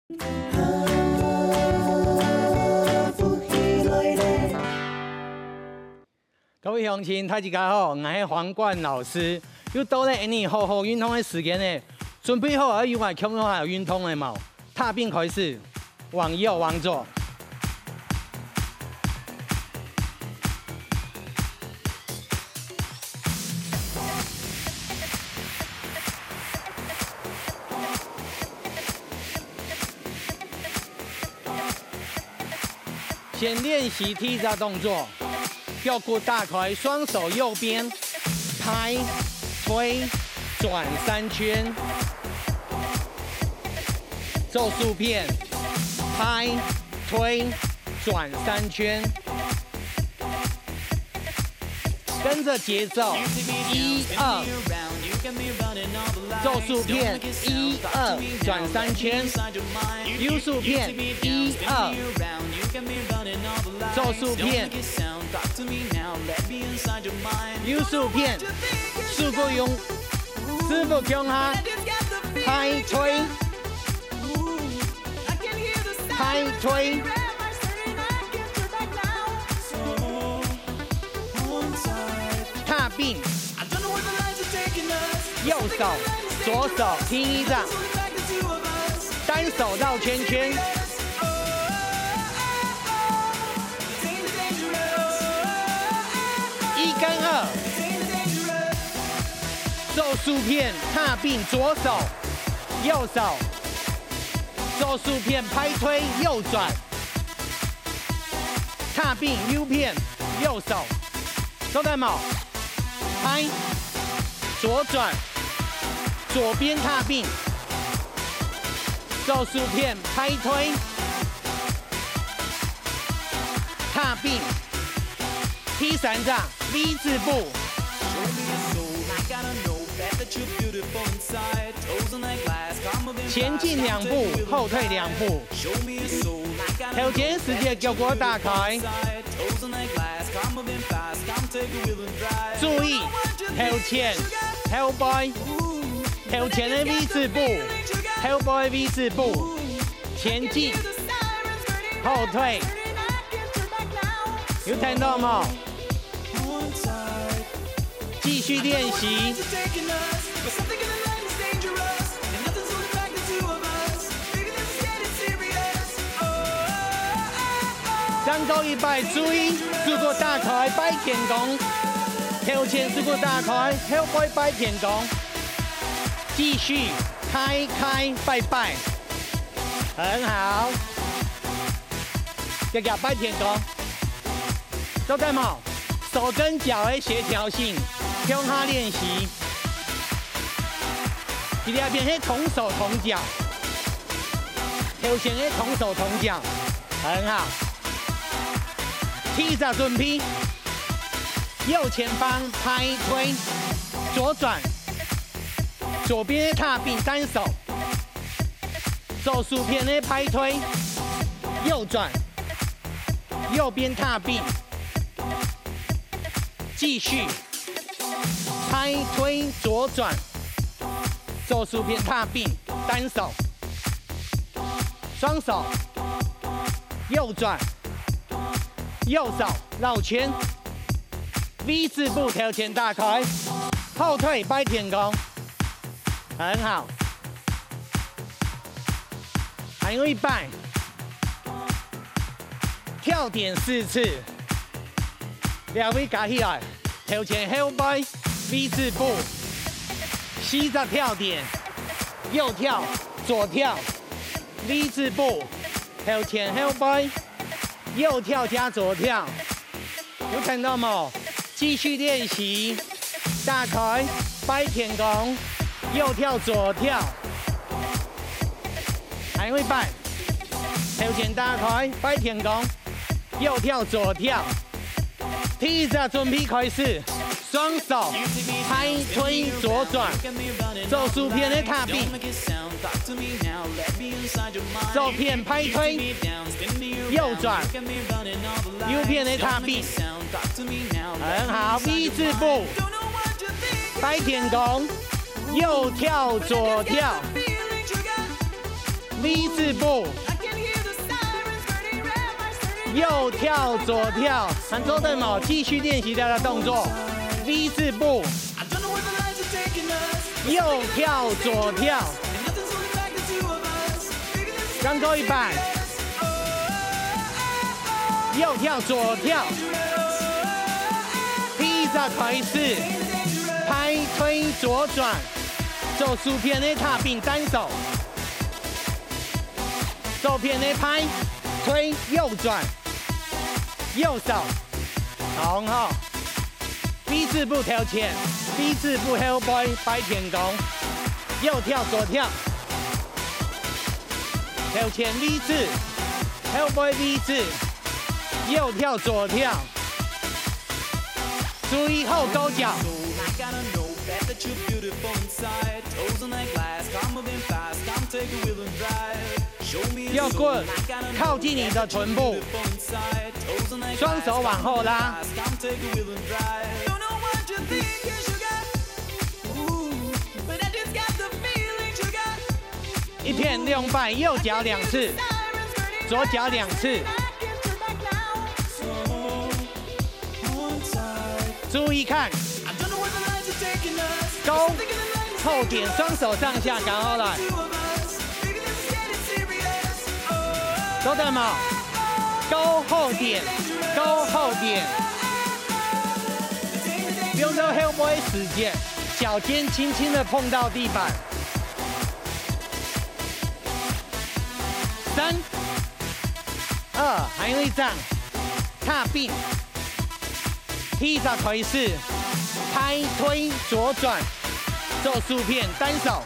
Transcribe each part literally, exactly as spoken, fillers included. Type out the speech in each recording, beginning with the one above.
各位鄉親，大家好，𠊎係黃冠老師。又到了恁呢好好運動个時間了，準備好愛有愛共下運動了無？踏並開始，往右，往左。 先練習第一隻動作，腳骨打開，雙手右邊，拍、推、轉三圈。左手片，拍、推、轉三圈。 跟著節奏，一二，左手片，一二，轉三圈，右手片，一二，左手片，右手片，手骨用，手骨共下，拍推，拍推。 踏並，右手、左手第一隻，單手繞圈圈。一跟二，左手片踏並，左手、右手，左手片拍推右轉。 踏並右片，右手，做得無？拍，左轉，左邊踏並，左手片拍推，踏並，第三隻V字步。 前進兩步，後退兩步。頭前時節腳骨打開。注意，頭前、後背，頭前个V字步，後背V字步，前進，後退。有聽到無？ 繼續練習。再過一擺，注意，手骨打開，拜天公。頭前手骨打開，後背拜天公。繼續，開開，拜拜。很好。 遽遽拜天公。做得無？手跟腳个協調性，共下練習。佢這片係同手同腳，頭前个同手同腳，很好。第一隻準備，右前方拍推，左轉，左邊个踏並單手， 左手片个拍推，右轉，右邊踏並，繼續，拍推左轉，左手片踏並，單手，雙手，右轉，右手繞圈，V字步頭前打開，後退拜天公。 很好。還有一擺，跳點四次。兩位加起來，頭前後背，V字步，四隻跳點，右跳，左跳，V字步，頭前後背，右跳加左跳。 有聽到無？繼續練習，打開，拜天公，右跳左跳。還有一擺，頭前打開，拜天公，右跳左跳。第一隻準備開始，雙手拍推左轉，左手片个踏並，左片拍推，右轉，右片个踏並。 很好，V字步，拜天公，右跳左跳， V字步，右跳左跳，還做得無？繼續練習這個動作。V字步，右跳左跳，再過一擺，右跳左跳。第一隻開始，排腿左轉，左手片个踏板單手。 左片个排腿右轉，右手，當好。V字步頭前，V字步後背擺天公，右跳左跳，頭前V字，後背V字，右跳左跳，注意後勾腳。 腰骨靠近你的臀部，雙手往後拉。一片兩擺，右腳兩次，左腳兩次。 注意看，勾，後點，雙手上下，搞好來。做得無？勾後點，勾後點。不用到後背時節，腳尖輕輕地碰到地板。三、二，還有一張，踏板。 第一隻開始，排腿左轉，左手片單手，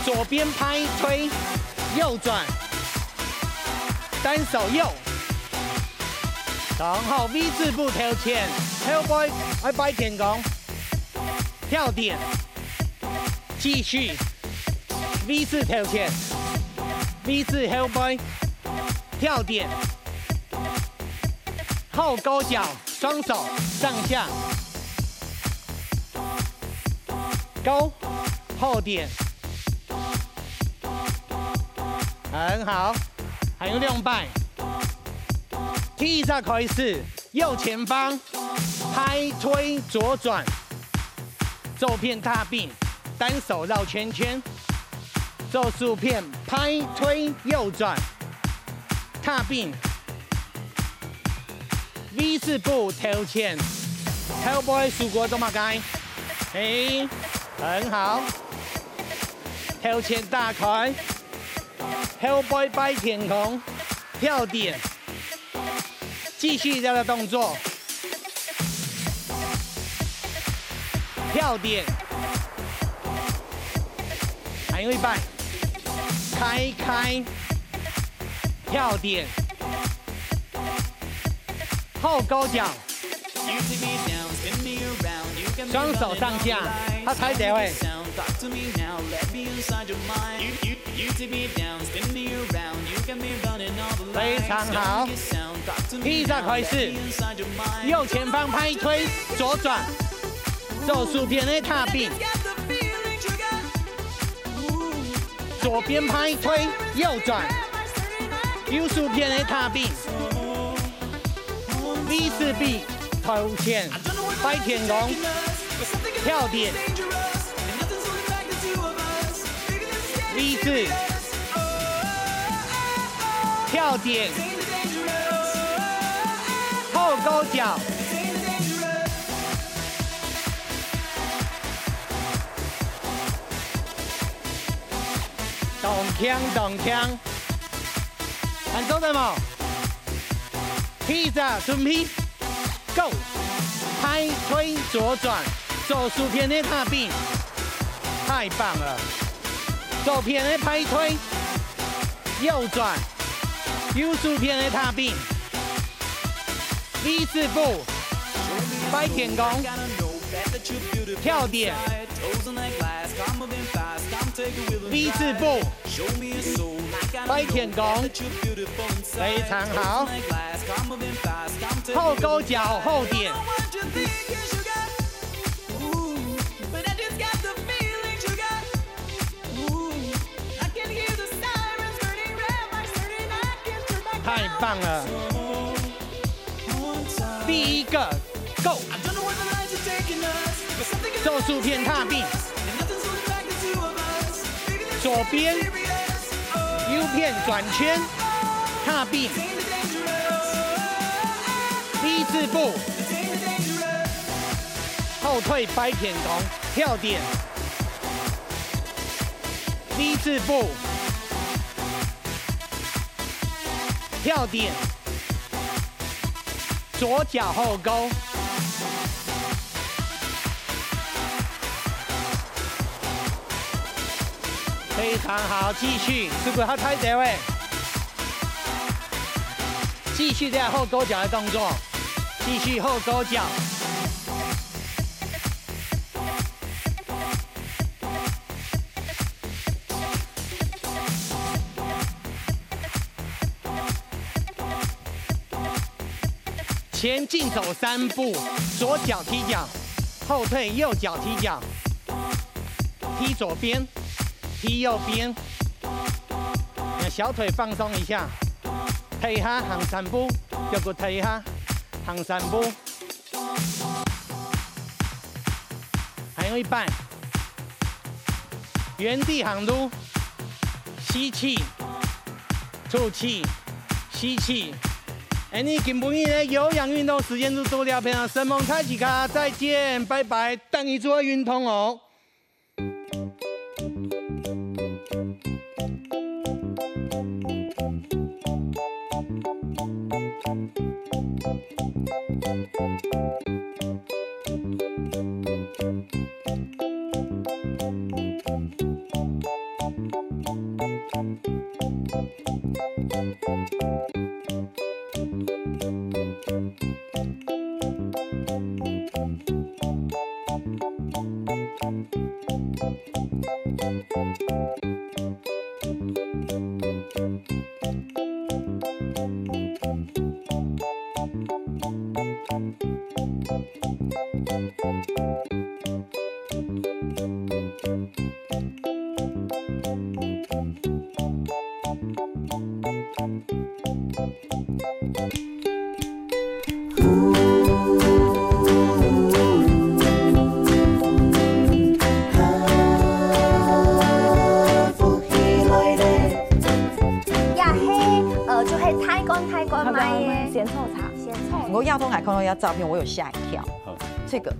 左片排腿右轉，單手右。當好，V字步頭前，後背愛擺天公，跳點，繼續，V字頭前，V字後背，跳點。 後勾腳，雙手上下，勾，後點，很好，還有兩擺。第一隻開始，右前方，排腿左轉，左片踏板，單手繞圈圈，左手片排腿右轉，踏板。 V字步頭前，後背手骨做麼个？欸，很好。頭前打開，後背擺天公，跳點，繼續這個動作。 跳點。還有一擺，開開，跳點，後勾腳，雙手上下，較開點欸。非常好。第一隻開始，右前方排腿，左轉，左手片个踏板，左片排腿，右轉，右手片个踏板。V字步頭前，擺天公，跳點。 V字，跳點，後勾腳，當強當強，還做得無？第一隻準備。 Go！排腿左轉，左手片个踏板，太棒了！左片个排腿，右轉，右手片个踏板，V字步，擺天公，跳點，V字步。 擺天公，非常好。後勾腳後點。太棒了！第一个，Go！左手片踏板，左边，右片转圈，踏板，V字步，后退摆天空，跳点，V字步。 跳点，左脚后勾。非常好，继续，是不是还太短欸？继续这样后勾脚的动作，继续后勾脚。 前进走三步，左脚踢脚，后退右脚踢脚，踢左边，踢右边。那小腿放松一下，退一下行三步，腳骨退一下行三步。 还有一半。原地行路，吸气，吐气，吸气。恁呢今晡日个有氧运动時間就到這片啊，承蒙大自家，再見，拜拜，等一下做運動哦。 呀，嘿，呃，就係大罐大罐賣个。鮮草茶。鮮草茶。我亞東海看到一張照片，我有嚇一跳。好。這個。